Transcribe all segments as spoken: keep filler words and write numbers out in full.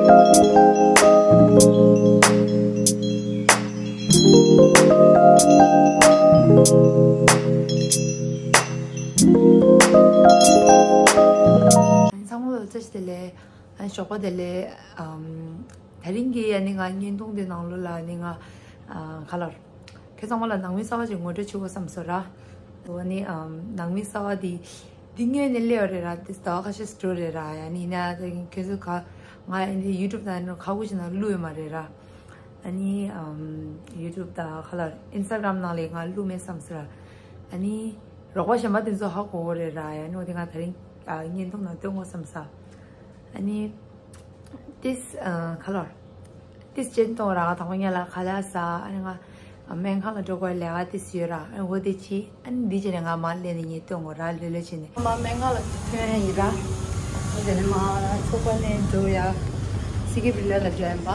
ཚང་མ་ལ་བཀྲ་ཤིས་བདེ་ལེགས། ཨ་ཞོགས་པ་བདེ་ལེགས། ཨམ། དེ་རིང་གི་ཨ་ནི་ང་བརྙན་ཐུང་འདི་ནང་ལོགས་ལ་ཨ་ནི་ང་ཨ་ག་ལབ། ཁྱེད་ཚང་མ་ལ་ནང་མི་གསར་པ་ཅིག་ངོ་སྤྲོད་བྱེད་དགོས་བསམ་སོང་ར། འོ་ནི་ཨམ་ནང་མི་གསར་པ་འདི་འདི་སྔོན་ནས་སླེབས་པ་རེད་ར། འདི་ཟླ་བ་ཁ་ཤས་འགྲོ་རེད་ར། ཡ་ནི་ཡིན་ན་ད་ཁྱེད་ཚོ་ག་ང་ཨ་ནི་ཡུ་ཊུབ་ནང་ནས་ཁ་ཁུ་ཅིག་ནང་བླུགས་ཡོད་མ་རེད་ར། ཨ་ནི་ཨམ་ཡུ་ཊུབ་དང་ག་ལབ་ཨིན་སི་ཊ་གྷ་རམ་ནང་ལ་ང་བླུགས་མེད་བསམ་སོང་ར། ཨ་ནི་རོགས་པ་གཞན་པ་དེ་ཚོ་ཧ་གོ་གི་རེད་ར། ཡ་ནི་འོ་དེ་ང་དེ་རིང་ཨ་བརྙན་ཐུང་ནང་སྟོན་དགོས་བསམ་སོང་། ཨ་ནི། ཏིས་ཨ་ག་ལབ། ཏིས་ཅན་ཏོང་ར་དང་པོ་ཉལ་ལ་ཁ་ལག་ཟ། ཨ་ནི་ང་སྨན་ཁང་ལ་འགྲོ་དགོས་ལས་ཀ་ཏིས་ཡོད་ར། ཨ་ནི་འོ་དེ་ཅི་ཨ་ནི་འདི་བྱས་ནས་ང་མར་སླེབས་ནས་ངས་སྟོན་དགོས་ར། ལོས་ལོས་བྱས་ནས་མ་སྨན་ཁང་ལ་ཐོན་ཡིན་ར། འོ་དེ་ནས་མ་ཚོགས་པ་ནས་འགྲོ་ཡ། སི་ཀི་བི་ལ་ལ་འགྲོ་ཡིན་པ།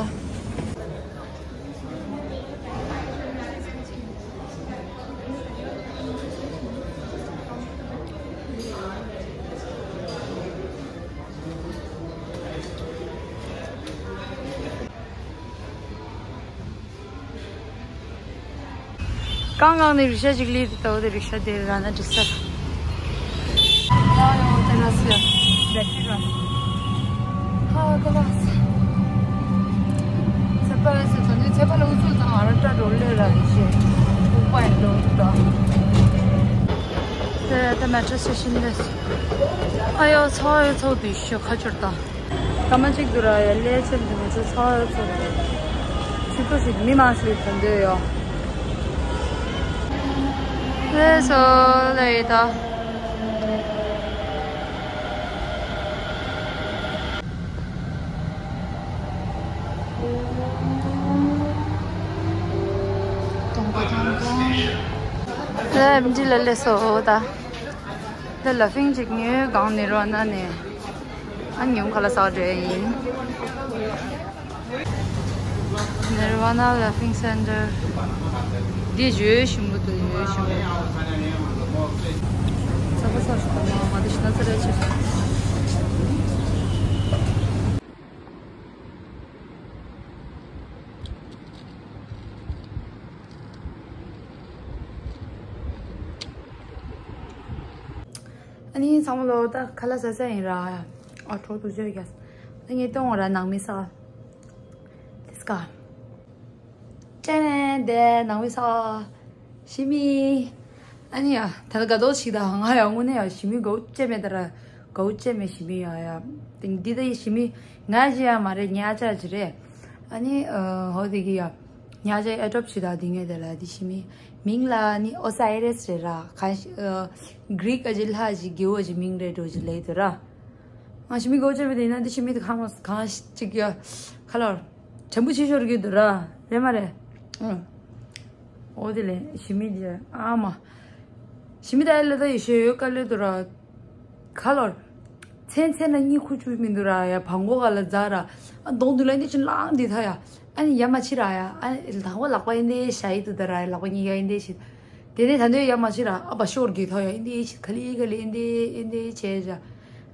གང་གང་ནས་རིག་ཤ་ཅིག་ལུས་ཏེ་ལྟ་བུ་དེ་རིག་ཤ་དེ་ར་ན་འགྲིག་ས། ཡ་ཡོ་དེ་ན་སུ་ཡ་བེ་ཊི་རི་ར། ཧ་ག་ལ་སི། ཚེ་པ་སི་ཚོ་ནི་ཚེ་པ་ལ་འུ་ཚོ་ཚང་ཨ་ར་ཏྲ་རོ་ལེ་ར་ཡི་ཤེ། ཨུ་པ་ཡི་ལོ་ཏོ། དེ་དེ་མེ་ཊྲོ་སི་ཊེ་ཤན་ལས། ཨ་ཡོ་ཚོ་ཡོ་ཚོ་དུ་ཤོ་ཁ་ཆུར་ཏང་། སྐར་མ་གཅིག་ཏུ་ར་ཡ་ལས་ཆེན་དུ་མི་ཚེ་ཚོགས་ཡོད་ཚོགས་ཚིག་ཏུ་ཞིག་མི་མང་ཞིག་དང་འདོད་ཡོད། ལས་སོ་ལས་ཡི་ད། ལས་འདི་ལ་ལས་སོ་ད། འདི་ལ་ཕིང་གཅིག་ཉོས་གང་ནི་རོ་ན་ནས། ཨ་ཉུང་ཁ་ལ་ས་འདྲ་ཡིན། Nirvana Laughing Center། འདི་ཡོད་ཞིམ་པོ་འདུག་ཡོད་ཞིམ་པོ། ཚ་པོ་ཚ་ཞིག་དང་མ་འདི་ཤི་ན་ཚ་རེ་ཆེ། ཨ་ནི་ཚང་མ་ལོ་ད་ཁ་ལག་ཟ་ས་ཡིན་ར། ཨ་གྲོགས་དུ་བརྗོད་རྒྱ། ད་ངས་སྟོན་འོང་ར་ནང་མི་ས། དེ་སྐ་ཅེ་ནེ་དེ་ནང་མི་ས། ཞི་མི། ཨ་ནི་ཡ་ད་ལྟ་དགའ་ཏོག་ཞིག་ད་ང་ཡ་དངོས་གནས་ཡ་ཞི་མི་དགའ་བོ་ཅེ་མེད་ད་ར། དགའ་བོ་ཅེ་མེད་ཞི་མི་ཡ་ཡ། དེང་འདི་ད་ཡི་ཞི་མི་ང་ཞི་ཡ་མ་རེད་ཉ་ཅ་ཅི་རེད། ཨ་ནི་ཧོ་དེ་གི་ཡ། ཉ་ཅ་ཨེ་ཏོབ་ཞིག་ད་དེ་ངས་དེ་ལ་དེ་ཞི་མི། མིང་ལ་ནི་ཨོ་སའི་རེས་རེད་ར། ག་གྷི་རིག་ཨ་ཅི་ལྷ་ཅི་དགེ་བོ་ཅི་མིང་རེད་འགྲོ་ཅི་ལེ་དུ་ར། ང་ཞི་མི་དགའ་བོ་ཅེ་མེད་དེ་ཡིན་ན་དེ་ཞི་མི་དེ་གང་གང་ཅིག་ཡ། ཁ་ལོར། དྲན་པོ་ཆེ་ཤོར་གི་འདུག་ར། རེད་མ་རེད། ཨང་། འོ་དེ་ལས་ཞི་མི་དེ་ཨ་མ། ཞི་མི་ད་ལ་ད་ཡེ་ཤེས་ཡོད་དཀའ་ལས་འདུག་ར། ཁ་ལོར། མཚན་མཚན་ལ་གཉིད་ཁུག་བཅུག་མི་འདུག་ར་ཡ། བང་གོ་ག་ལ་འཛག་ར། ཨ་གདོང་དུ་ལ་འདི་ཅི་ལངས་འདི་ཐ་ཡ། ཨ་ནི་ཡ་མ་ཕྱི་ར་ཡ། ཨ་ནི་ལག་པ་ལག་པ་ཨིན་དེ་ཤ་ཡི་འདུག་ད་ར་ཡ། ལག་པ་གཉིས་ཀ་ཨིན་དེ་ཤི། དེ་ནས་ད་འདོད་ཡ་མ་ཕྱི་ར་ཨ་བ་ཤོར་གི་ཐ་ཡ། ཨིན་དེ་ཤི་ཁ་ལི་ཁ་ལི་ཨིན་དེ་ཨིན་དེ་བྱས་བཞག་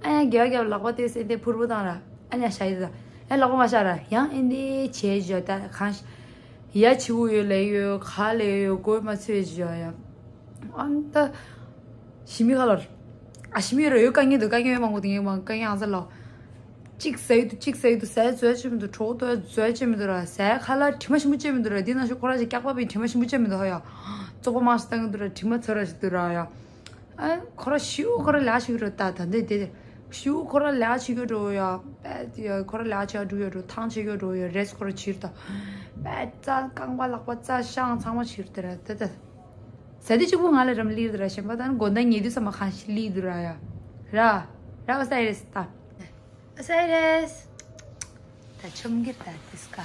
ཨ་ཡ་རྒྱབ་རྒྱབ་ལག་པ་དེ་སེ་དེ་ཕུར་བུ་བཏང་ར། ཨ་ནི་ཤ་ཡི་འདུག་ད། ཨ་ལག་པ་མ་ཤ་ར་ཡང་ཨིན་དེ་བྱས་བཞག་ད་གང་ཤ། ཡ་ཆི་བོ་ཡོད་ལེ་ཡོད་ག་ལེ་ཡོད་གོ་མ་ཚོད་བཞག་ཡ། ཨ་ནི་ད། ཞི་མི་ཁ་ལོར། ཨ་ཞི་མི་རོ་ཡོད་དཀའ་ངལ་འདུག་དཀའ་ངལ་མང་པོ་དེ་ངས་མང་དཀའ་ངལ་ཨང་ས་ལོ། གཅིག་ཟ་ཡི་འདུག་གཅིག་ཟ་ཡི་འདུག་ཟ་ཡི་བཟོས་ཅི་མི་འདུག་གྲོགས་དོ་བཟོས་ཅི་མི་འདུག་ར། ཟ་ཡི་ཁ་ལ་དྲི་མ་ཞིམ་པོ་ཅི་མི་འདུག་ར། འདི་ན་ཤོ་ཁོ་ར་ཅིག་སྐྱག་པ་པའི་དྲི་མ་ཞིམ་པོ་ཅི་མི་འདུག་ཧ་ཡ། བཙོག་པ་མང་ཞིག་བཏང་གི་འདུག་ར་དྲི་མ་ཚོ་ར་ཞིག་འདུག་ར་ཡ། ཨ་ཁོ་ར་ཤིའུ་ཁོ་ར་ལ་ཞིག་རོ་ད་ད་འདི་འདི་འདི། ཤིའུ་ཁོ་ར་ལ་ཞིག་ཡོད་འགྲོ་ཡ། པད་ཡ་ཁོ་ར་ལ་ཞིག་འགྲོ་ཡོད་འགྲོ་ཐང་ཞིག་ཡོད་འགྲོ་ཡ་རེས་ཁོ་ར་ཕྱིར་ད། པད་རྩ་རྐང་པ་ལག་པ་རྩ་ཤང་ཚང་མ་ཕྱིར་ད་ར་ད་ད། ཟ་དེ་གཅིག་པུ་ང་ལ་རམ་ལིར་དུ་ར་ཤེས་པ་དང་དགོན་ད་ཉེ་དུས་ས་མ་ཁང་ཞིག་ལི་དུ་ར་ཡ། ར། ར་ཨོ་སའི་རེས་ད། ཨོ་སའི་རེས། ད་ཆུམ་གིར་ད་དིས་ཀ་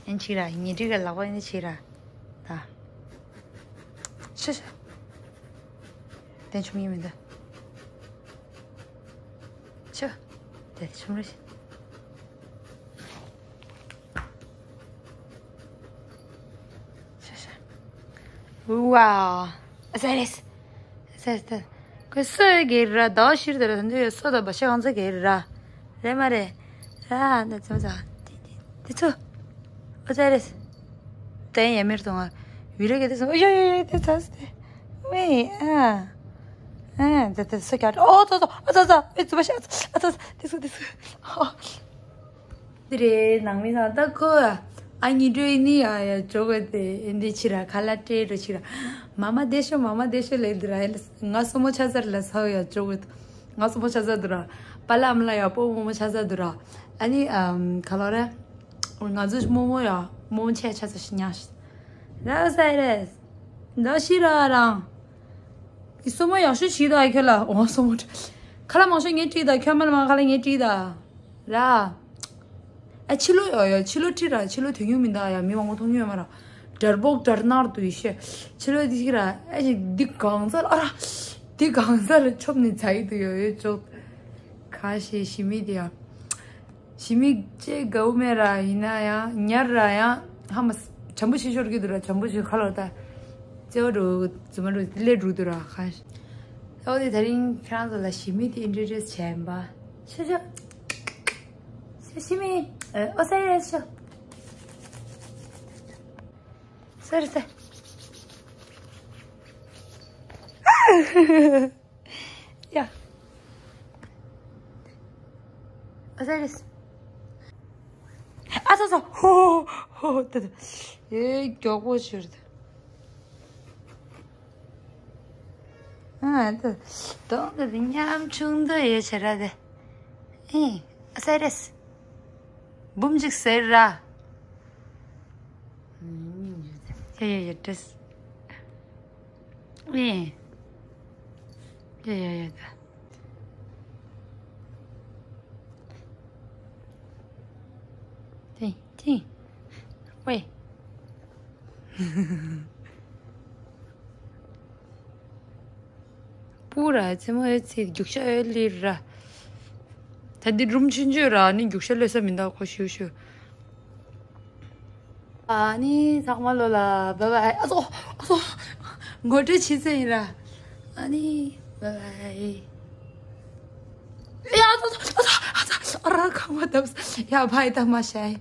ཨན་ཆི་ར་ཉེ་དུས་ཀ་ལག་པ་ཨན་ཆི་ར། ད། ཤ་ཤ། དེ་ཆུམ་ཡིན་མི་འདུག་ཤ། དེ་ཆུམ་རེ་ཤ། ཤ་ཤ། ཝའོ། ཨ་ཟེ་རེས། ཨ་ཟེ་རེས། ཁོས་སོ་ཡོད་གེ་ར་ཟླ་བ་ཤིར་དེ་ར་ད་འདི་ཡོད་སོ་དང་བ་ཤ་གང་ཚ་གེ་ར། རེད་མ་རེད། ད་འདི་ཚོ་ཚ། འདི་ཚོ། ཨོ་ཙི་རེད། དེ་ཡ་མེར་དང་ང་། བི་ར་གི་དེ་ཚོ། ཨོ་ཡོ་ཡོ་ཡོ་དེ་ཚ་སྟེ། མེ་ཨ། ཨ་དེ་དེ་སོ་ཀྱ། ཨོ་ཙོ་ཙོ། ཨ་ཙོ་ཙོ། མེ་ཙུ་བ་ཤ། ཨ་ཙོ་ཙོ། དེ་ཚོ་དེ་ཚོ། ཨོ། དེ་རེད། ནང་མི་ཚང་ད་ཁོ། ཨ་ཉི་འགྲོ་ཡིན་ནི་ཡ་ཡ་འགྲོ་གི་དེ་འདི་ཕྱི་ར་ཁ་ལ་སྤྲད་འགྲོ་ཕྱི་ར། མ་མ་བདེ་ཤོ། མ་མ་བདེ་ཤོ་ལེ་འདི་ར། ང་སོ་མོ་ཆ་ཚར་ལ་ཚ་ཡ་འགྲོ་གི། ང་སོ་མོ་ཆ་ཚར་འདུག་ར། པ་ལ་ཨ་མ་ལ་ཡ་སྤོ་མོ་མོ་ཆ་ཚར་འདུག་ར། ཨ་ནི་ཨམ་ག་ལོ་རེད། ང་ཚོ་མོ་མོ་ཡ་མོ་མོ་ཆེ་ཆ་ཚ་ཤི་ཉ་ཤི། ར་ས་རེད། འདི་ཤི་ར་རང་། ཨི་སོ་མོ་ཡག་ཤོས་བྱེད་དང་ཁྱོད་ལ། འོ་སོ་མོ་ཁ་ལ་མང་ཤོས་ངས་བྲིས་དང་། ཁྱོད་མ་ལ་མང་ཁ་ལ་ངས་བྲིས་དང་། ར། ཨ་ཕྱི་ལོ་ཡོ་ཡོ་ཕྱི་ལོ་ཁྲིད་ར། ཕྱི་ལོ་དོན་ཡོང་མི་འདུག་ཡ། མི་མང་པོ་མཐོང་ཡོད་མ་ར། དྲར་པོག་དྲར་ནར་དུ་ཡི་ཤེ། ཕྱི་ལོ་འདི་ཞིག་ར། ཨ་ཅི་འདི་གང་ཚ་ལ་ཨ་ར། འདི་གང་ཚ་ལ་ཆོབ་ནི་ཚ་ཡི་དུ་ཡོ་ཡོ་ཅོག་ཁ་ཤས་ཞི་མི་དེ་ཡ། ཞི་མི་ཅེ་གའུ་མེ་ར་ཡིན་ན་ཡང་ཉར་ར་ཡང་ཧ་མ་ཇམ་པོ་ཤི་ཤོར་གི་དུ་ར། ཇམ་པོ་ཤི་ཁ་ལོ་ད། ཙེ་བ་རུ་ཙུ་མ་རུ་ལེ་རུ་དུ་ར་ཁ་ཤས། ཨོ་དེ་དེ་རིང་ཁྱེད་རང་ཚོ་ལ་ཞི་མི་དེ་ཨིན་ཊྲོ་ཌིའུ་སི་བྱས་ཡིན་པ། ཤ་ཤ། ཤ་ཤི་མི། ཨོ་ས་ཡ་ཤ། ས་རེད་ས། ཡ། ཨོ་ས་རེད། ཨ་ས་ས། ཧོ་ཧོ་ཧོ་ད་ད། ཨེ་མགྱོགས་པོ་ཕྱིར་ད། ཨ་ད་དོང་ད་དེ་ཉམ་ཆུང་དུ་ཡོད་ཆེ་ར་དེ། ཨེ་ཨ་ས་རེད། འབུམ་གཅིག་ཟེར་ར། ཡ་ཡ་ཡ་ཏྲེས། ཨེ། ཡ་ཡ་ཡ་ད། ཏིང་ཏིང་། ཝེ། པུ་ར་ཙེ་མོ་ཨེ་ཙི་རྒྱུག་ཤ་ཨེ་ལི་ར། ད་འདི་རུམ་ཆུང་ཆུང་ར་ནི་རྒྱུག་ཤ་ལོས་ས་མི་འདུག་གོ་ཤུ་ཤུ། ཨ་ནི་ཚང་མ་ལོ་ལ་བཱའི་བཱའི། ཨ་ཙོ་ཨ་ཙོ། ངོ་སྤྲོད་བྱེད་ཚེ་ཡིན་ར། ཨ་ནི་བཱའི་བཱའི། ཨེ་ཨ་ཙོ་ཨ་ཙོ་ཨ་ཙོ། ཨ་ར་ཁང་བ་བརྡབས། ཡ་བཱའི་ད་མ་ཤའི།